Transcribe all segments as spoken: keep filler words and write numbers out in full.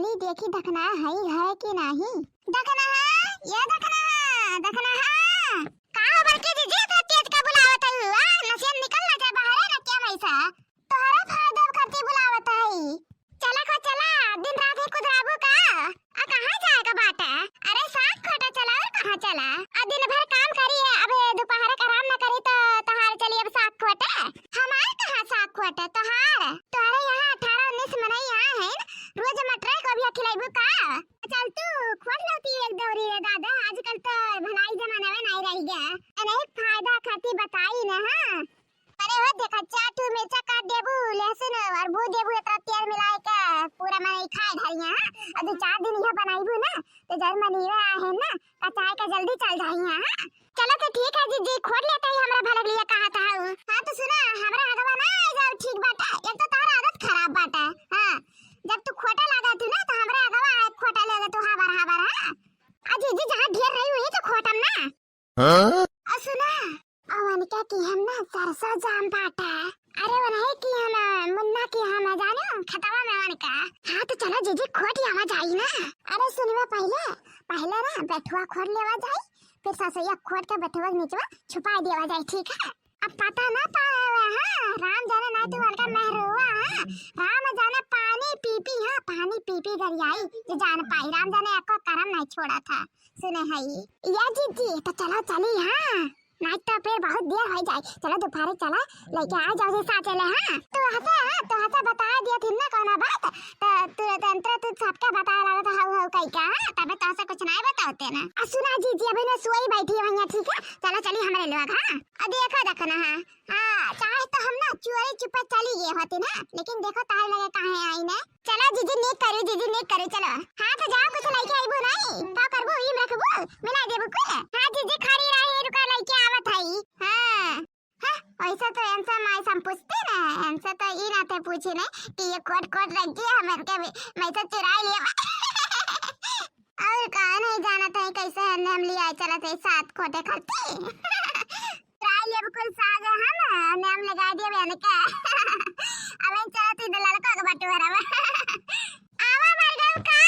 चली देखी दखना है, है कि नाही। दखना, ये दखना, दखना। का हो बड़की जीजी, इतना तेज का बुलावत है? आ, नसियन निकल ना जाए बाहरे ना क्या वैसा? तोहरा फायदा खातिर बुलावत है। चला को चला, दिन रात ही कुदराबू का? आ कहाँ जाए का बाटे? अरे सात खोटा चला और कहाँ चला? आ दिन भर काम करी है, अब दोपहर का आराम न करी तो तोहार चली अब सात खोटे। हमार कहाँ सात खोटे, तोहार? तोहरे यहाँ अठारह उन्नीस मनई आए हैं, रोज मटर को भी खिलाइबू का? चल तू खोट लेती एक दौरी रे दादा, आजकल तो भलाई जमाना में नहीं रह गया। अरे फायदा खातिर बताई ना, हाँ। अरे हो देखा, चार ठो मिर्चा काट देबू, लहसुन और भूज देबू, एकरा तेल मिलाए के पूरा मनई खाए धरिया, हाँ? और दो चार दिन यह बनाइबू ना, तो जब मनई आए हैं ना, कचाए के जल्दी चल जाइया, हाँ? चलो तो ठीक है जीजी, खोट लेते ही हमरा भलक लिया कहा था हूँ। हाँ तो सुना, हमरा हगवा ना आ जाओ, ठीक बाटा, एक तो तोहरा आदत खराब बाटा, हाँ? जब तू खोटा लगा तू ना, तो हमरा हगवा आए खोटा लगे तू, हाँ बर, हाँ बर, हाँ? आ जीजी जहाँ ढेर रही हुई तो खोटम ना। हाँ? और सुना, अवन के कि हम ना सरसों जाम बाटा। अरे वो नहीं कि हम, मुन्ना कि हम जाने खतवा में वन का। हाँ तो चलो जीजी खोट आवा जाई ना। अरे सुनवा पहले, पहले ना बेठुआ खोट लेवा जाई, फिर सरसोईया खोट के बेठुआ के निचवा छुपा देवा जाई, ठीक है? अब पता ना पावे, हाँ, राम जाने ना तू उनका मेहरुआ, हाँ, राम जाने पानी पी पी, हाँ, पानी पी पी गरियाई, जो जान पाई, राम जाने एको करम नहीं छोड़ा था। सुने हई। या जीजी, तो चलो चली, हाँ। नाच तो फिर बहुत देर हो जाए। चलो दोपहरे चला, लेके आ जाओ जे साथ चले, हाँ। तो हंसे, हाँ, तो हंसे बता दिया थी ना कौना बात। तो तू, तो अंतरा तू सबके बताए लगा था, हऊ, हऊ कही का, हाँ? तबे तो हंसे कुछ नहीं बताते ना। आ सुना जीजी, अभी ना सोई बैठी है वहीं, ठीक है? चलो चली हमारे लोग, हाँ। अब देखो, देखो ना, हाँ। हाँ, चाहे तो हम ना चोरी चुपे चली गए होती ना, लेकिन देखो तारे लगे कहाँ आई ना। चलो जीजी, नीक करू, जीजी, नीक करू, चलो। हाँ, तो जाओ, कुछ लइके अइबू नहीं, का करबू, ईम रखबू, मिला देबू कुल। हाँ जीजी, खड़ी रही, रुका, लइके आवत हई। हाँ। हाँ, वैसे तो इनसे माई से हम पूछते ना, इनसे तो ई नाते पूछे नहीं कि ये कोट कोट रख दिया, हम इनके भी, मैं तो चुराई लिया। और का नहीं जानत है कैसे हमने हम लिया चलत है सात खोटे खाती। ट्राई लेब कुल साग हम, नाम लगा दिया बहन का। अब इन चलत इधर ललका के बटोरा में। आवा मर गऊ का,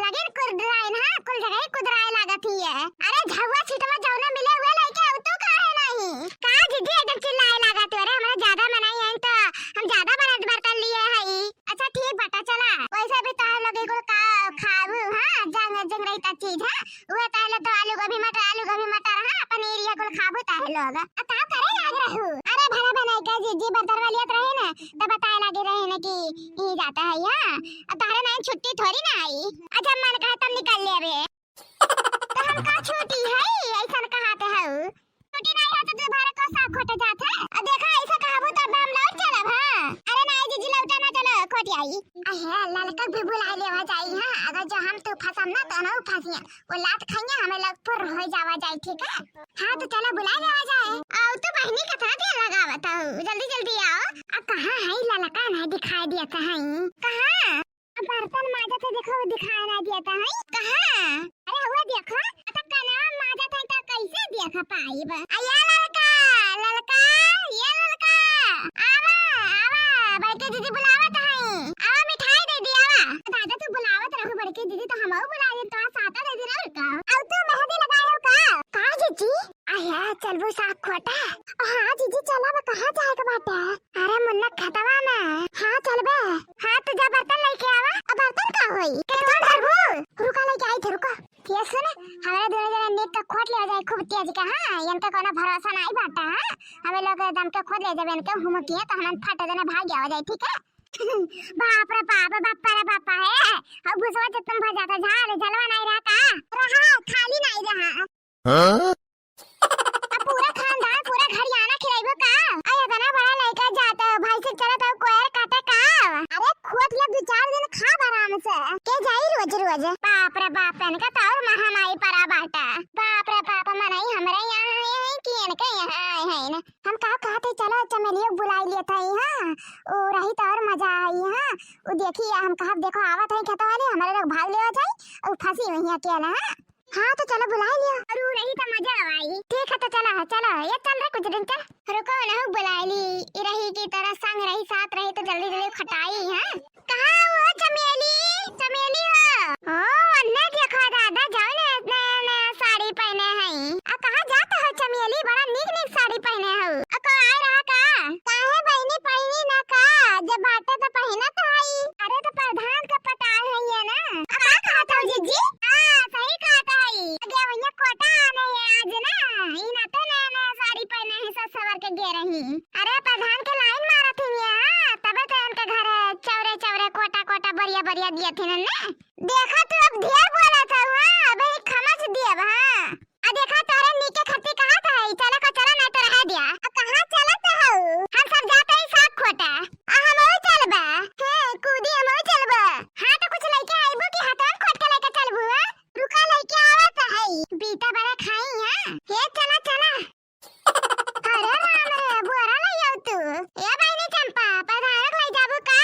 लगिन कुदराइन, हाँ, कुल जगह ही कुदराए लागत ही है। अरे झउआ छिटवा जौना मिले हुए लइके अब तू काहे नहीं? का जीजी एकदम चिल्लाए लागत हो रे, हमरा ज्यादा मनाई है तो हम ज्यादा बड़ा बर्तन लिए हई। अच्छा ठीक बाटा, चला। वैसे भी तार लोग एगो का खाऊ, हाँ, जंग, जंग रही ता चीज, हाँ। उहे तार लोग तो आलू गोभी मटर, आलू गोभी मटर, हाँ, पनीर ये कुल खाबू तार लोग। आ का करे लाग रहू? अरे भला बनाई का जीजी बर्तन वालियत रहे ना, तब बताए लागे रहे ना कि ई जाता है यहाँ। अब तारे नाम छुट्टी थोड़ी ना आई। अच्छा मन कहे तब निकल ले अबे। तो हम का छुट्टी है, ऐसन कहाते हऊ? छुट्टी नहीं है तो तू भारत का साग खोटे जात है। आ देखा, ऐसा कहबू तब हम लौट चलब, हाँ। अरे नहीं जीजी, लौटा ना, चलो, खोट आई। अहे, ललका भी बुला लेवा जाई, हाँ। अगर जो हम तू फंसम ना, तो ना फंसिया। वो लात खाइया, हमें लग पर हो जावा जाए, ठीक है? हाँ, तो चलो, बुला लेवा जाए। आओ तो बहनी, कतना देर लगावत हो, जल्दी, जल्दी आओ। आ कहाँ है ललका, नहीं दिखाई दिया कहाँ? कहाँ? बर्तन माजत है, देखो, वो दिखाई ना दिया था, हैं? कहाँ? अरे, वो देखो, अतक कनवा माजत है, तो कैसे देख पाइब? आ, ये ललका, ललका, ये ललका, आवा, आवा, बड़के दीदी बुलावत है, आवा, मिठाई दे दी, आवा। दादा, तू बुलावत रहो बड़के दीदी, तो हमहू बुला दे, तो साता दे दी ना, और का? अब तू मेहंदी लगाए हो का? का जीजी? आया, चलबू साग खोटा? हाँ जीजी, चला बा, कहाँ जाए के बाटे? अरे मुन्ना, खतवा में। हाँ, चलबे। हाँ, तू जा बर्तन लेके आवा। अब बर्तन का होई? कितना धरबू? रुका, लेके आई थे, रुका। ये सुन, हमारे दोनों जना नीक का खोट ले जाए खूब तेज का, हाँ? इनका कोनो भरोसा नहीं बाटा, हाँ? हमें लोग दम के खोट ले जाबे, इनके हुमकिए तो हमन फट देने भाग जावा जाए, ठीक है? बाप रे बाप, बापा रे बापा है। अब घुसवा तो तुम भर जाता, झाल, जलवा नहीं रहा का? रहा, खाली नहीं रहा। हाँ? अब पूरा खानदान, पूरा घरियाना खिलाइबो का? अरे इतना बड़ा लइका जाता है, भाई से चलत है, कोयर काटे का? अरे खोट ले दो चार दिन खा आराम से। के जाई रोज रोज? बाप रे बाप, इनका तो और महामारी परा बाटा। बाप रे बाप, मनई हमरे यहाँ आए हैं कि इनके यहाँ आए हैं? हम का कहते, चलो चमेलियो बुलाई लेत हई, हाँ? ओ रही तो और मजा आई, हाँ? ओ देखी, हम कहब, देखो आवत है खेतवा वाली, हमारे लोग भाग लेवा जाई, और फंसी हुई है अकेला, हाँ? हाँ, तो चलो बुलाए लियो। अरे, ऊ रही तो मजा आई। ठीक है, तो चलो, चलो, ये चल रे कुछ दिन चल। रुको ना, हूँ बुलाए ली। ई रही की तरह संग रही, साथ रही तो जल्दी जल्दी खटाई, हाँ? कहाँ वो चमेली? चमेली क्या दिया थे ना? देखा तू अब ढेर बोला था, हाँ, अब ही खमच दिया, हाँ। आ देखा तोहरे नीके खत्ती कहा था, ई चला का चला ना तो रह दिया। आ कहाँ चलत हऊ? हम सब जाते ही साग खोटा। आ हमहू चलबा। हे, कूदी हमहू चलबा। हाँ तो कुछ लइके आइबू कि हाथवा में खोट के लइके चलबू, हाँ? रुका लइके आवत है। बीता बड़ा खाई, हाँ? हे चला चला। अरे राम रे, बोरा लइ आउ तू। ए बहिनी चंपा, प्रधानक लइ जाबू का?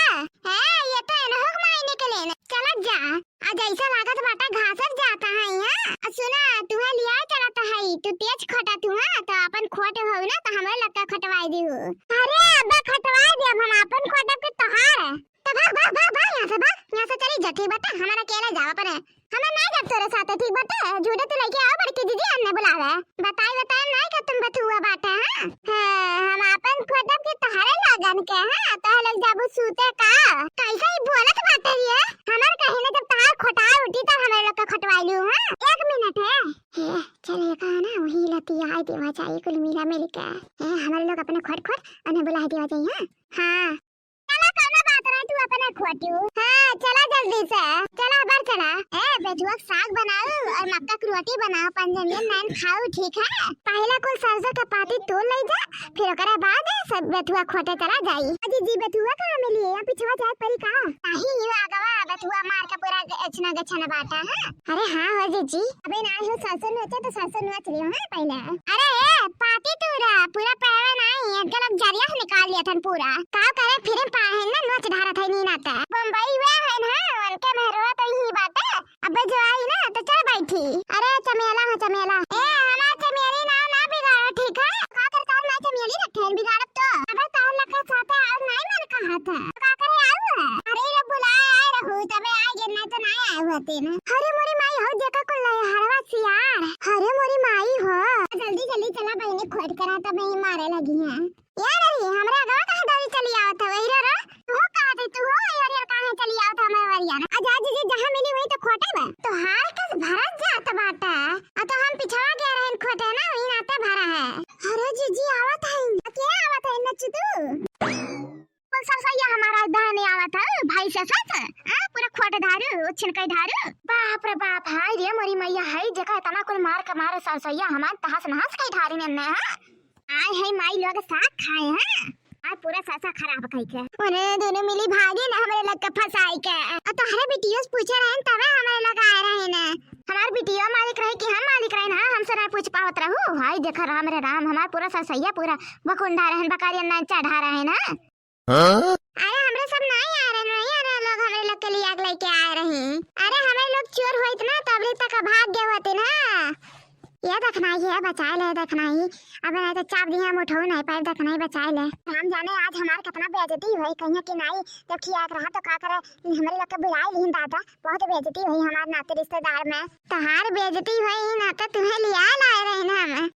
हे, ये तो एनहुक माई निकले न। चलत जा। आ जैसे लागत बाटा घासत जाता है यहाँ। आ सुना, तुहे लिया चलत है, तू तेज खोटा तू, हाँ? तो अपन खोट हो ना, तो हमरे लक्का खटवाई दिहू। अरे अब्बा खटवाई दिया, हम अपन खोटब के तोहार। तो भाग, भाग, भाग, भाग यहाँ से, भाग। यहाँ से चली जा, ठीक बाटे? हमारा अकेला जावा पड़े। हमें ना जाब तोरे साथे, ठीक बाटे? झूठे तू लइके आओ बड़की जीजी, हमने बुलावे। बताई, बताई ना कि तुम बथुआ बाटे, हाँ? हाँ, हम आपन खोटब के तोहरे लगन के, हाँ? तोहरे लोग जाबू सूते का? कैसे ही बोलत बाटे ये? हमार कहीं ना जब तोहार खोटार उठी तब हमारे लोग का खोटवाई लू, हाँ? एक मिनट है। हे, चल ये कहा ना, वही लतिया आए देवा जाए कुल मिला मिल के। ए, हमारे लोग अपने खोट खोट उन्हें बुला देवा जाए, हाँ? हाँ। चला, कौनो बात ना, तू अपने खोटू। हाँ, चला जल्दी से। चला, बर चला। ए, बेथुआ के साग बनाओ और मक्का की रोटी बनाओ, पंजमियन नैन खाओ, ठीक है? पहला कुल सरसों के पाती तोड़ ले जा, फिर ओकरे बाद सब बेथुआ खोटे चला जाई। अजी जी, बेथुआ कहाँ मिली है? यहाँ पिछवा जाए पड़ी का? नहीं, ये आगवा बेथुआ मार के पूरा गछना गछना बाटा है। अरे हाँ हो जीजी। अबे ना हो सरसों नोचे तो सरसों नोच लियो, हाँ, पहले। अरे ए, पाती तूरा, पूरा पैरवा नहीं, एक गलत जरिया से निकाल लिया थन पूरा। का करे फिर पाए है ना, नोच ढारत है नीना ते। बम्बई वे है ना, उनके मेहरवा तो यही बाटे। अबे जो आई ना तो चल बैठी। अरे चमेला हो चमेला। ए हमार चमेली ना, ना बिगाड़ा, ठीक है? का करता ना चमेली रखे बिगाड़त तो। अबे तार लखा साथे और नहीं मन कहा था। का करे आऊ है? अरे रे बुलाए आए रहू तबे आए गे, नहीं तो नहीं आए होते ना। अरे मोरी माई हो जेका कुल लय हरवा सियार। अरे मोरी माई हो। जल्दी जल्दी चला बहिनी खोट करा तबे ही मारे लगी है। यार अरे हमरा अगवा कहाँ दौड़ी चली आवत है वही रो रो। तू हो कहा थे तू हो वही रो काहे चली आवत है हमारे वरिया ना। आ जा जीजी जहाँ मिली वही तो खोटे बा। तो हार कस भरत जात बाटा। आ तो हम पिछवा गए रहन खोटे ना वही नाते भरा है। अरे जीजी आवत है। के आवत है नच तू? कुल सरसैया हमारा धान आवत है, भाई से सच, हाँ, पूरा खोट धारू, उछिन कई धारू। बाप रे बाप, हाय रे मोरी मैया, हाय जेका इतना कुल मार के मारे सरसैया हमार तहस नहस कई धारी ने, हाँ? आय है माई लोग साग खाए, हाँ? आज पूरा सरसा खराब कई के। उन्हें दोनों मिली भागी ना हमरे लग के फंसाई के। आ तोहरे बिटियो से पूछे रहन तबे हमरे लग आए रहे ना। हमार बिटियो मालिक रहे कि हम मालिक रहे ना, हमसे ना पूछ पावत रहू। हाय देख राम रे राम, हमार पूरा सरसैया पूरा बकुंडा रहन, बकारियन ना चढ़ा रहे ना। हाँ? अरे हमरे सब नाई आ रहे, नाई आ रहे लोग हमरे लोग के लिए आग लेके आए रही। अरे हमरे लोग चोर होइत ना तबले तक भाग गए होते ना। ये देखनाई है बचाए ले, देखनाई। अब नहीं तो चाप दिया हम उठो नहीं पाए, देखनाई बचाए ले। हम जाने आज हमार कितना बेइज्जती हुई कहीं कि नाई, जब खिया के रहा तो का करे, हमरे लोग के बुलाई लीन दादा, बहुत बेइज्जती हुई हमार नाते रिश्तेदार में। तहार बेइज्जती हुई ना तो तुम्हें लिया लाए रहे ना हम।